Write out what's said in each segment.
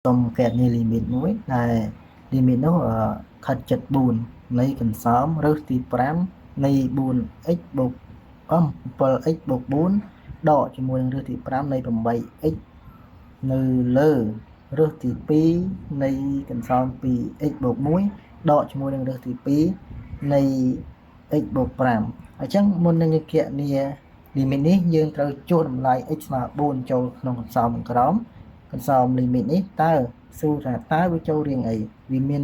សូមគណនា limit មួយដែល limit នោះខិតជិត4នៃកន្សោមឫសទី5នៃ 4x បូក 7x បូក4ដកជាមួយនឹងឫសទី5នៃ 8x នៅលើឫសទី2នៃកន្សោម 2x បូក1ដកជាមួយនឹងឫសទី2នៃ x បូក5អញ្ចឹងមុននឹងគណនា limit នេះយើងត្រូវជួសតម្លៃ x ស្មើ4ចូលក្នុងកន្សោមខាងក្រោមកន្សោម limit នេះតើសួរថាតើវាចូលរាងអីវាមាន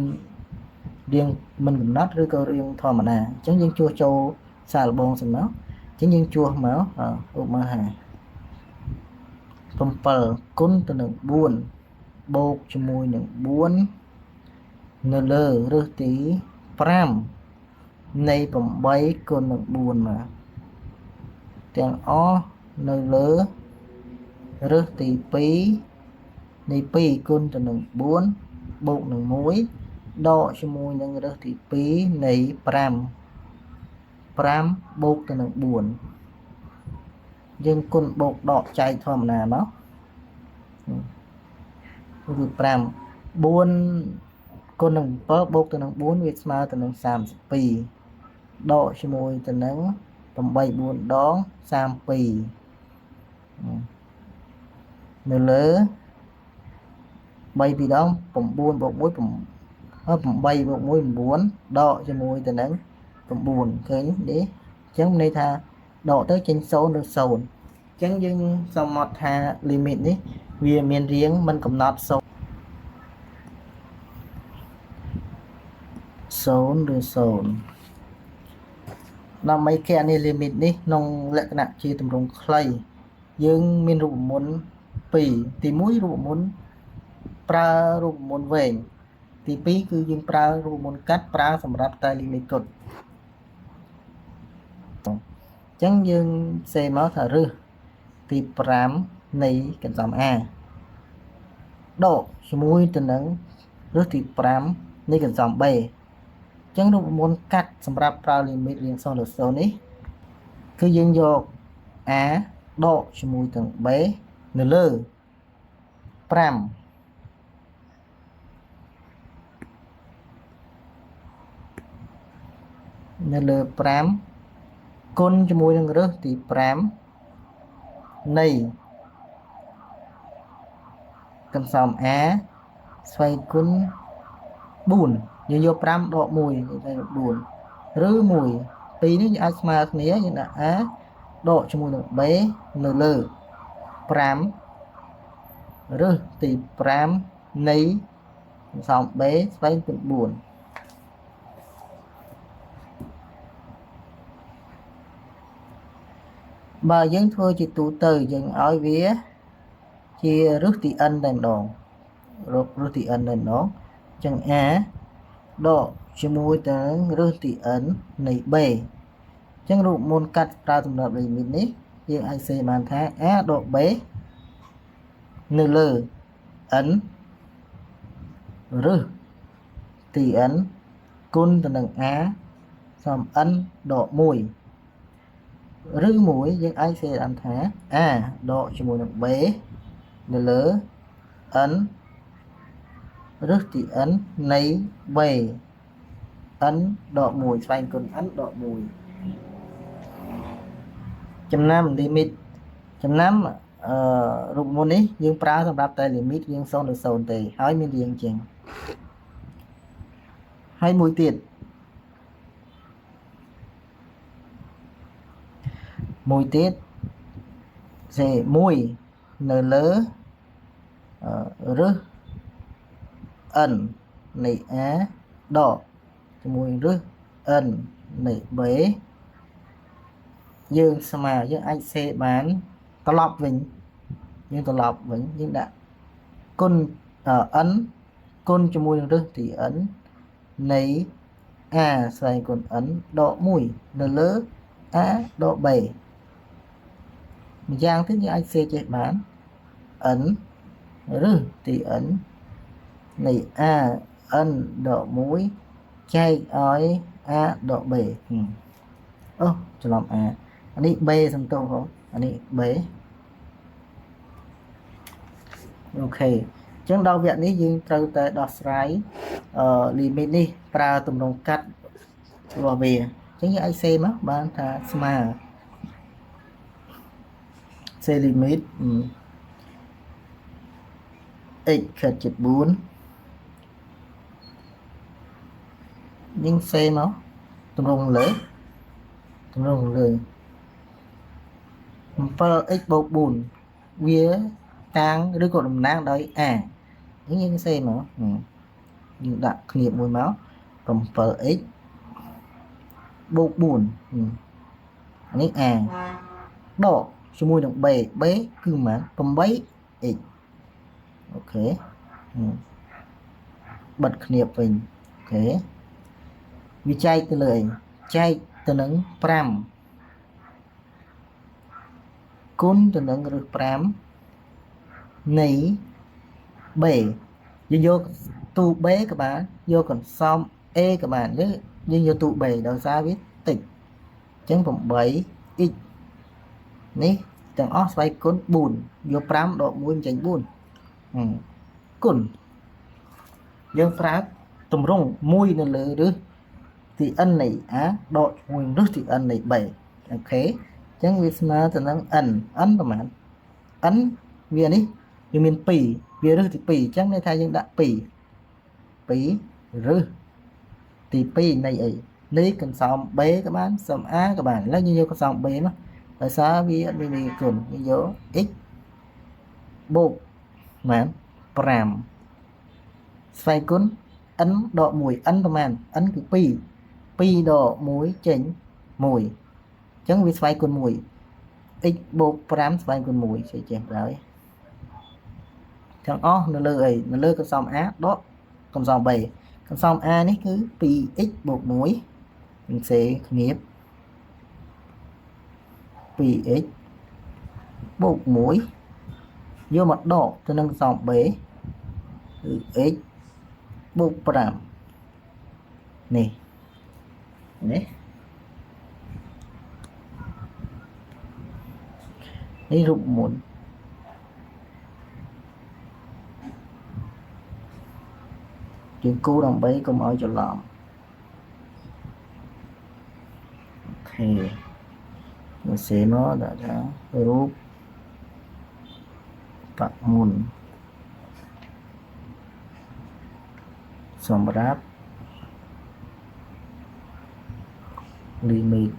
រាងមិនកំណត់ឬក៏រាងធម្មតាអញ្ចឹងយើងជួសចូលសាកល្បងសិនមកអញ្ចឹងយើងជួសមកឧបមាថា7គុណទៅនឹង4បូកជាមួយនឹង4នៅលើឫសទី5នៃ8គុណនឹង4មកទាំងអស់នៅលើឫសទី2នៃ2គុណទៅនឹង4បូកនឹង1ដកជាមួយនឹងឫសទី2នៃ5 5បូកទៅនឹង4យើងគុណបូកដកចែកធម្មតាមកគឺ5 4គុណនឹង7បូកទៅនឹង4វាស្មើទៅនឹង32ដកជាមួយទៅនឹង8 4ដង32នៅលើ3 2ដង9បូក1 8បូក1 9ដកជាមួយទៅនឹង9ឃើញទេអញ្ចឹងន័យថាដកទៅចេញ0ឬ0អញ្ចឹងយើងសមត្ថថា limit នេះវាមានរាងមិនកំណត់0 0ឬ0ដើម្បីគណនា limit នេះក្នុងលក្ខណៈជាទម្រង់ខ្លីយើងមានរូបមន្ត2ទី1រូបមន្តប្រើរូបមន្តវែងទី2គឺយើងប្រើរូបមន្តកាត់ប្រើសម្រាប់តែ limit គត់អញ្ចឹងយើងសេមកថាឫសទី5នៃកន្សោម A ដកជាមួយទៅនឹងឫសទី5នៃកន្សោម B អញ្ចឹងរូបមន្តកាត់សម្រាប់ប្រើ limit រាង0លើ0នេះគឺយើងយក A ដកជាមួយនឹង B នៅលើ5នៅលើ5គុណជាមួយនឹងឫសទី5នៃកន្សោម A ស្វ័យគុណ4យើងយក5ដក1យើងតែ4ឬ1 2នេះយើងអាចស្មើគ្នាយើងដាក់ A ដកជាមួយនឹង B នៅលើ5ឫសទី5នៃកន្សោម B ស្វ័យគុណ4បើយើងធ្វើជាទូទៅយើងឲ្យវាជាឫសទី n តែម្ដងរកឫសទី n តែម្ដងអញ្ចឹង A ដកជាមួយទៅនឹងឫសទី n នៃ B អញ្ចឹងរូបមន្តកាត់ប្រើសម្រាប់ limit នេះយើងអាចសេបានថា A ដក B នៅលើ n ឫសទី n គុណទៅនឹង A សំ n ដក1ឬ1យើងអាចសេបានថា A ដកជាមួយនឹង B នៅលើ n ឫសទី n នៃ B n ដក1ស្វែងគុណ n ដក1ចំណាំ limit ចំណាំអឺរូបមន្តនេះយើងប្រើសម្រាប់តែ limit រាង0ទៅ0ទេហើយមានរាងជាងហើយមួយទៀតសេ1នៅលើឫស n នៃ a ដកជាមួយឫស n នៃ b យើងស្មើយើងអាចសេបានត្រឡប់វិញយើងត្រឡប់វិញយើងដាក់គុណ n គុណជាមួយនឹងឫសទី n នៃ a ស្វែងគុណ n ដក1នៅលើ a ដក b ម្យ៉ាងទៀតយើងអាចសេចេះបាន n ឫសទី n នៃ a n ដក1ចែកឲ្យ a ដក b អូច្រឡំ a អានេះ b សំទោសផងអានេះ b អូខេ ចឹងដល់វគ្គនេះយើងត្រូវតែដោះស្រាយអឺ limit នេះប្រើទម្រង់កាត់របស់វាអញ្ចឹងយើងអាចសេមកបានថាស្មើសេ limit x ខិតជិត4យើងសេមកទម្រង់លើទម្រង់លើ 7x បូក4វាតាំងឬក៏តំណាងដោយ a អញ្ចឹងយើងសេមកយើងដាក់គ្នាមួយមក 7x បូក4នេះ a ដកជាមួយនឹង b b គឺប៉ុន្មាន 8x OK បិទគ្នាវិញ OK វាចែកទៅលើអីចែកទៅនឹង5គុណទៅនឹងឫស5នៃ b យើងយកទូ b ក៏បានយកកន្សំ a ក៏បានឬយើងយកទូ b ដោយសារវាតិចអញ្ចឹង 8x នេះទាំងអស់ស្វ័យគុណ4យក5ដក1ចេញ4គុណយើងប្រើទម្រង់1នៅលើឫសទី n នៃ a ដកជាមួយឫសទី n នៃ b OK អញ្ចឹងវាស្មើទៅនឹង n n ប្រហែល n វានេះវាមាន2វាឫសទី2អញ្ចឹងន័យថាយើងដាក់2 2ឫសទី2នៃអីនៃកន្សោម b ក៏បានសំ a ក៏បានឥឡូវយើងយកកន្សោម b មកដោយសារវាអត់មានមេគុណយើងយក x បូកប៉ុន្មាន5ស្វ័យគុណ n ដក1 n ប្រមាណ n គឺ2 2ដក1ចេញ1អញ្ចឹងវាស្វ័យគុណ1 x បូក5ស្វ័យគុណ1ចេះចេះហើយទាំងអស់នៅលើអីនៅលើកន្សោម a ដកកន្សោម b កន្សោម a នេះគឺ 2x បូក1នឹងសេគ្នា 2x បូក1យកមកដកទៅនឹងកន្សោម b គឺ x បូក5នេះនេះនេះរូបមន្តយើងគូដើម្បីកុំឲ្យច្រឡំ OK មកសេមកដាក់ថារូបបមុនសម្រាប់ limit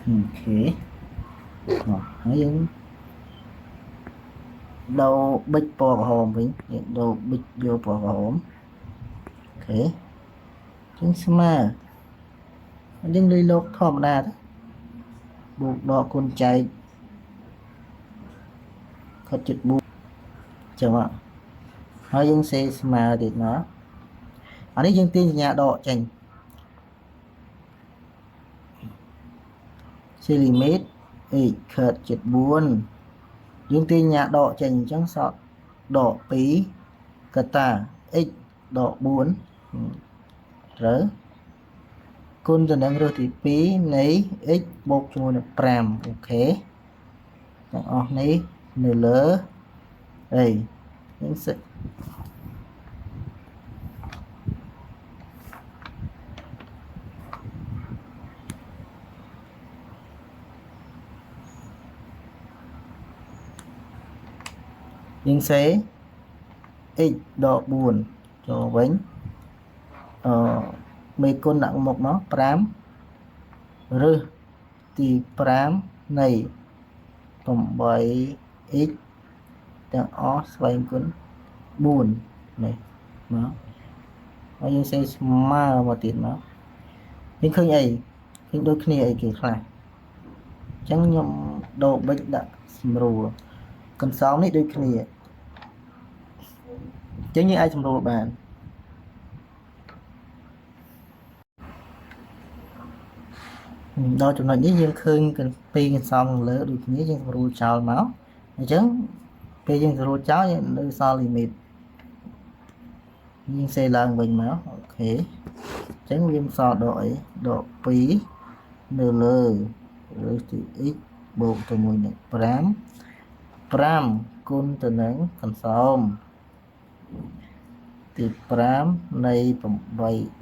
OK មកហើយយើងដូរប៊ិចពណ៌ក្រហមវិញយើងដូរប៊ិចយកពណ៌ក្រហម OK ជាងស្មើយើងលុយលោកធម្មតាទៅបូកដកគុណចែកខិតចិត្ត4ចឹងមកហើយយើងសេស្មើទៀតមកអានេះយើងទាញសញ្ញាដកចេញសេ limit x ខិតចិត្ត4យើងទាញញ៉ាដកចេញអញ្ចឹងសល់ដក2កតា x ដក4ត្រូវគុណទៅនឹងឫសទី2នៃ x បូកជាមួយនឹង5 OK ទាំងអស់នេះនៅលើអីយើងសិយើងសេ x ដក4ចូលវិញអឺមេគុណដាក់មុខមក5ឬទី5នៃ 8x ទាំងអស់ស្វែងគុណ4នេះមកហើយយើងសេស្មើមកទៀតមកយើងឃើញអីឃើញដូចគ្នាអីគេខ្លះអញ្ចឹងខ្ញុំដូរប៊ិចដាក់ស្រួលកន្សោមនេះដូចគ្នាអញ្ចឹងយើងអាចសម្រួលបានដល់ចំណុចនេះយើងឃើញពីរកន្សោមខាងលើដូចគ្នាយើងសម្រួលចោលមកអញ្ចឹងពេលយើងសម្រួលចោលយើងនៅសល់ limit យើងសេឡើងវិញមក OK អញ្ចឹងវាសល់ដកអីដក2នៅលើឬទី x បូកទៅមួយនឹង5 5គុណទៅនឹងកន្សោមទី5នៃ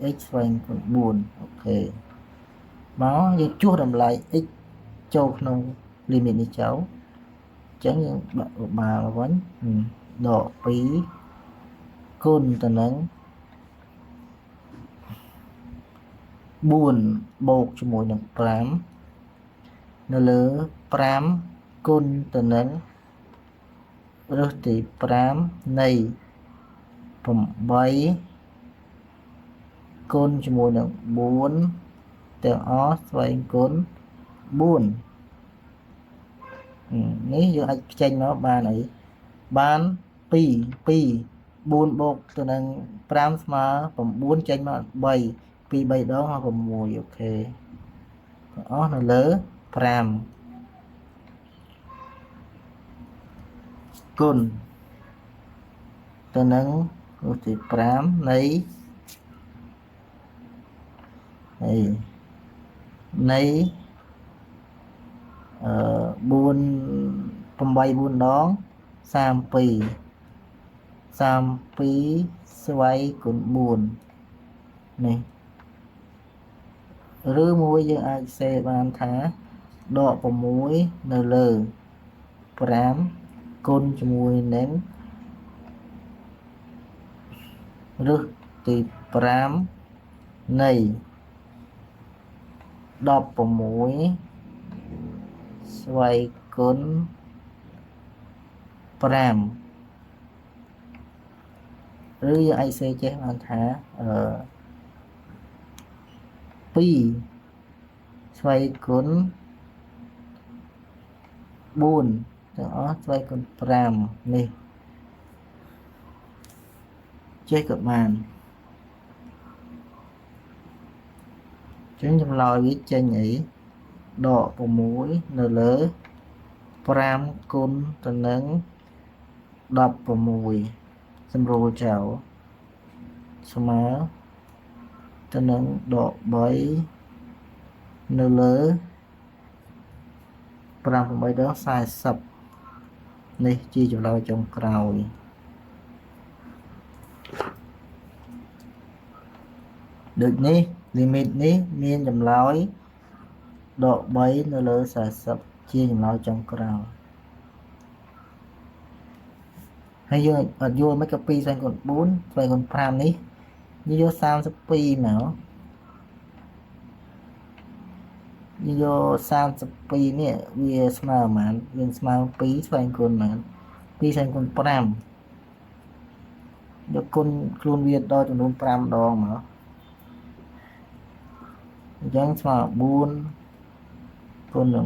8x ស្វែងគុណ4អូខេមកយើងជួសតម្លៃ x ចូលក្នុង limit នេះចោលអញ្ចឹងយើងដាក់ឧបាលវិញដក2គុណទៅនឹង4បូកជាមួយនឹង5នៅលើ5គុណទៅនឹងឫសទី5នៃ8គុណជាមួយនឹង4ទាំងអស់ស្វែងគុណ4នេះយើងអាចផ្ចេញមកបានអីបាន2 2 4បូកទៅនឹង5ស្មើ9ចេញមក3 2 3ដងហើយ6អូខេទាំងអស់នៅលើ5គុណទៅនឹងឫសទី5នៃអីនៃអឺ4 8 4ដង32 32ស្វ័យគុណ4នេះឬមួយយើងអាចសេបានថាដក6នៅលើ5គុណជាមួយនឹងឫសទី5នៃ16ស្វ័យគុណ5ឬយើងអាចសេចេះបានថាអឺ2ស្វ័យគុណ4ទាំងអស់ស្វ័យគុណ5នេះចេះក៏បានចឹងចម្លើយវាចេញអីដក6នៅលើ5គុណទៅនឹង16សម្រួលចោលស្មើទៅនឹងដក3នៅលើ5 8ដង40នេះជាចម្លើយចុងក្រោយដូចនេះ limit នេះមានចម្លើយដក3នៅលើ40ជាចម្លើយចុងក្រោយហើយយើងអត់យល់មិនក៏2ស្វែងគុណ4ស្វែងគុណ5នេះយើងយក32មកយើងយក32នេះវាស្មើប៉ុន្មានវាស្មើ2ស្វែងគុណប៉ុន្មាន2ស្វែងគុណ5យកគុណខ្លួនវាដល់ចំនួន5ដងមកអញ្ចឹងស្មើ4គុណនឹង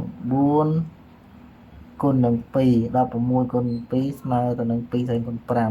4គុណនឹង2 16គុណ2ស្មើទៅនឹង2ស្វែងគុណ5